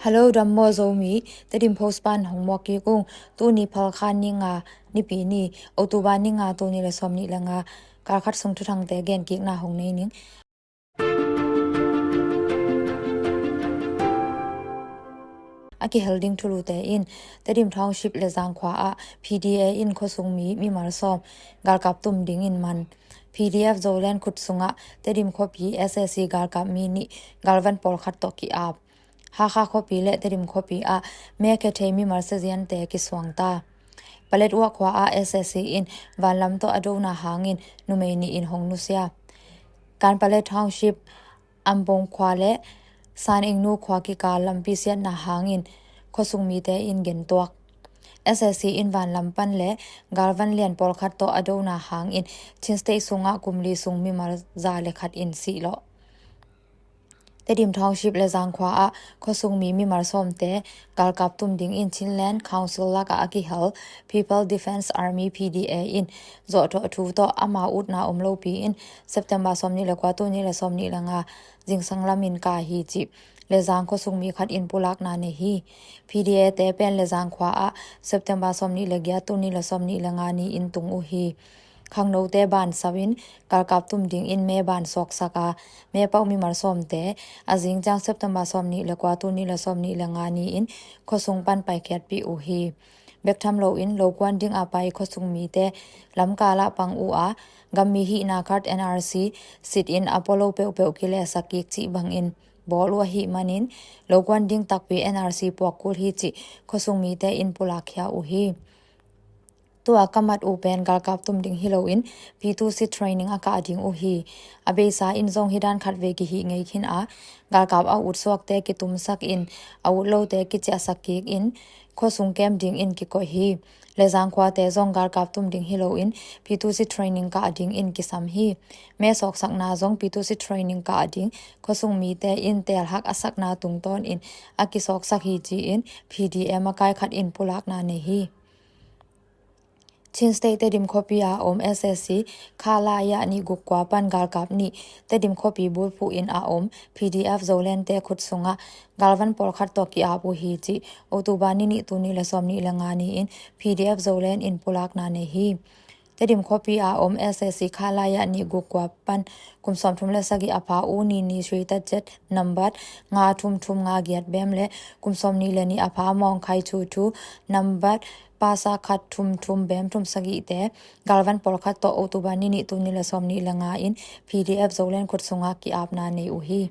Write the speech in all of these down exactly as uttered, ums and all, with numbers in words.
Hello, dam maw Zomi, Tedim Post pan hong muak kik ung. Tuni Phalkha ni nga, Nipi ni, October ni nga, tul nih le sawm nih le nga, kal khat sung thuthangte gen kikna hong nei ning. A kihel ding thulute in, Tedim Township Lezang khua ah P D A in khuasung mi mimal sawm galkap tum dingin man. P D F Zoland khut sungah Tedim khuapi S A C galkap mi nih galvan pawlkhat tawh ki-ap. Hakha khuapi le Tedim khuapi ah mekhia thei mimal saziante kisuang ta. Paletwa khua ah S A C in vanlam tawh a dona hangin numei nih in hong nusia. Kanpale Township Ambong khua le San Engnu khua kikal lampi siatna hangin khuasung mite in gentuak. S A C in vanlam pan le galvan lian pawlkhat tawh a dona hangin Chin State sungah kum li sung mimal za le khat in sihlawh. Tedim Township Lezang khua ah khuasung mi mimal sawmte galkap tum dingin Chinland Council lakah a kihel People Defence Army P D A in zawhthawh thu tawh ama utna om lopi in September sawm nih le kua, tul nih le sawm nih le nga zingsang lamin ka hi cih Lezang khuasung mi khat in pulakna nei hi. P D A te pen Lezang khua ah September sawm nih le giat, tul nih le sawm nih le nga ni in tung uh hi. Khangnote ban sau in galkap tum dingin me ban sawksak a, me pauh mimal sawmte a zing ciang September sawm nih le kua, tul nih le sawm nih le nga ni in khuasung pan paikhiatpih uh hi. Bek tham loin lokuan ding a pai khuasung mite lamkal ah pang uh a, gammi hihna card, N R C, sit in a pua lo peuhpeuh kilehsak kik cih bangin bawl uh ahih manin lokuan ding takpi N R C puak kul hi cih khuasung mite in pulakkhia uh hi. Tua ka mat uh pen galkap tum ding hi loin P two C training a kah ding uh hi. A beisa in zong hi dan khat vei kihih ngei khin a, galkap a utsuakte kitumsak in a ut lote kiciahsak kik in khuasung kem dingin kikoih hi. Lezang khuate zong galkap tum ding hi loin P two C training kah dingin kisam hi. Me sawksakna zong P two C training kah ding khuasung mite in teelhak a sakna tungtawn in a kisawksak hi ci-in P D A makai khat in pulakna nei hi. Chin State Tedim khuapi a om S A C Khalaya nih guk kua pan galkap nih Tedim khuapi bulphuh in a om P D F Zoland te khut sungah galvan pawlkhat tawh ki-ap uh hi cih October ni nih, tul nih le sawm nih le nga ni in P D F Zoland in pulakna nei hi. Tedim khuapi a om S A C Khalaya nih guk kua pan kum sawmthum le sagih a pha U Ni Ni Sri Tajet nambat nga thum thum nga giat bem le kum sawmnih le nih a pha Mawngkhai Thu Thu nambat pasa khat thum thum bem thum sagihte galvan pawlkhat tawh October ni nih, tul nih le sawm nih le nga in P D F Zoland khut sungah ki-apna nei uh hi.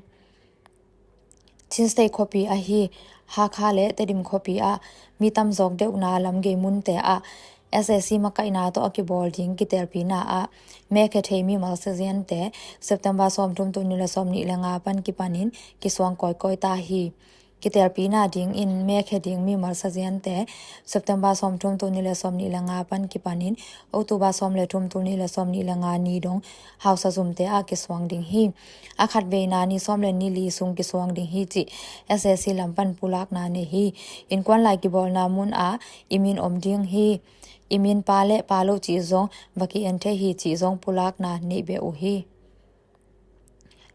Chin State khuapi ahi Hakha le Tedim khuapi ah mi tamzawk deuhna lamgei munte ah S A C makaihna tawh a kibawl ding kitelpina ah mekhia thei mimal saziante September sawmthum, tul nih le sawm nih le nga pan kipanin kisuang kawikawi ta hi. Kitelpina dingin mekhia ding mimal saziante September sawmthum, tul nih le sawm nih le nga pan kipanin October sawm le thum, tul nih le sawm nih le nga ni dong hausa zumte ah kisuang ding hi. A khat veina ni sawm le ni li sung kisuang ding hi cih S A C lam pan pulakna nei hi. Innkuan lai kibawlna mun ah i min om ding hi. I min pa le pa lo cih zong va ki-en thei hi cih zong pulakna neih beh uh hi.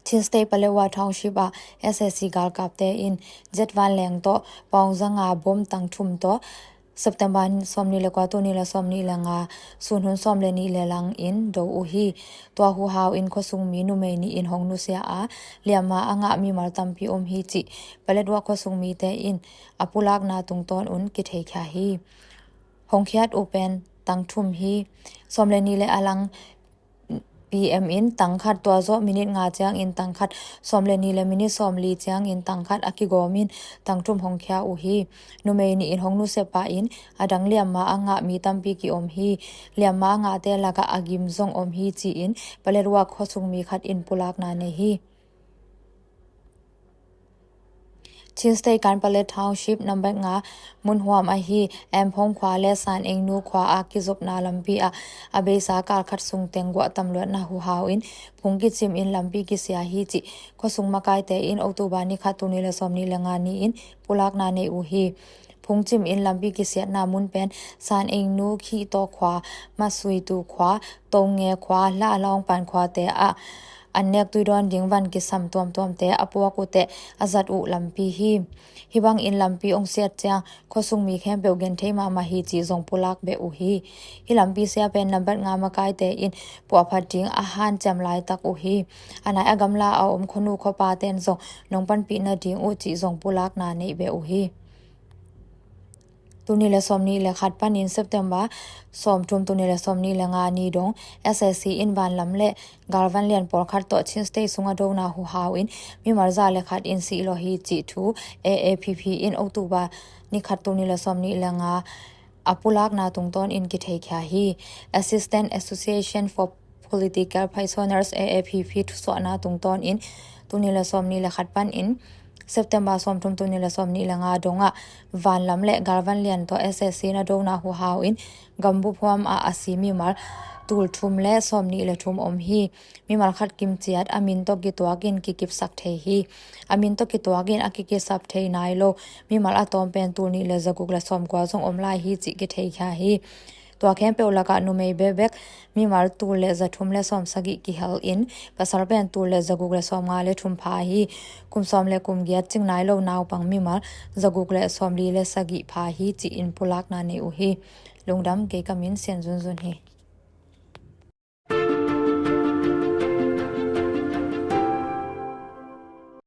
Chin State Paletwa Township ah S A C galkapte in jet vanleng tawh paung zanga bom tang thum tawh September sawm nih le kua, tul nih le sawm nih le nga sun hun sawm le nih le lang in do uh hi. Tua huhau in khuasung mi numei nih in hong nusia a, liamma a ngah mimal tampi om hi cih Paletwa khuasung mite in a pulakna tungtawn un kitheikhia hi. Hong khiat uh pen tang thum hi. Sawm le nih le a lang P M in tang khat, tua zawh minute nga ciangin tang khat, sawm le nih le minute sawm li ciangin tang khat a kigawm in tang thum hong khia uh hi. Numei nih in hong nusia pah in a dang liamma a ngah mi tampi ki-om hi. Liamma a ngahte lakah a gim zong om hi ci-in Paletwa khuasung mi khat in pulakna nei hi. Chin State Kanpale Township nambat nga munhuam ahi Amphong khua le San Engnu khua a kizopna lampi ah a beisa kal khat sung teng guah tam luatna huhau in phung kicim in lampi kisia hi cih khuasung makaite in October ni khat, tul nih le sawm nih le nga ni in pulakna nei uh hi. Phungcim in lampi kisiatna mun pen San Engnu, Khihtaw khua, Masuitu khua, Tonge khua, Lahlawng Pan khuate ah an nek tui dawn ding van kisam tuamtuamte a puak uh teh a zat uh lampi hi. Hih bangin lampi ong siat ciang khuasung mi khempeuh genthei mahmah hi cih zong pulak beh uh hi. Hih lampi sia pen nambat nga makaite in puahphat ding a hanciam laitak uh hi. A nai a gamla a om khuanu khuapaten zong nong panpih nading uh cih zong pulakna neih beh uh hi. Tuni le sawmnih le khat panin September sawmthum tuni le sawmnih le nga ni dong S A C in vanlam le galvan lian pawlkhat tawh Chin State sunga dona huhau in mimal za le khat in sih lawh hi cih thu A A P P in October ni khat tuni le sawmnih le nga a pulakna tungtawn in kitheikhia hi. Assistant Association for Political Prisoners, A A P P, thusuahna tungtawn in tuni le sawmnih le khat panin September sawmthum tuni le sawmnih le nga dongah vanlam le galvan lian tawh S A C na dona huhau in gambup huam ah a si mimal tul thum le sawmnih le thum om hi. Mimal khat kimciat a min tawh kituak in kikipsak thei hi. A min tawh kituak in a kikipsak thei nai lo mimal a tawm pen tul nih le zaguk le sawmkua zong om lai hi cih kitheikhia hi. Tua khempeuh lakah numei bekbek mimal tul le zathum le sawmsagih kihel in pasal pen tul le zaguk le sawmnga le thum pha hi. Kum sawm le kum giat cing nai lo naupang mimal zaguk le sawmli le sagih pha hi ci-in pulakna nei uh hi. Lungdam, kei ka min Sian Zunzun hi.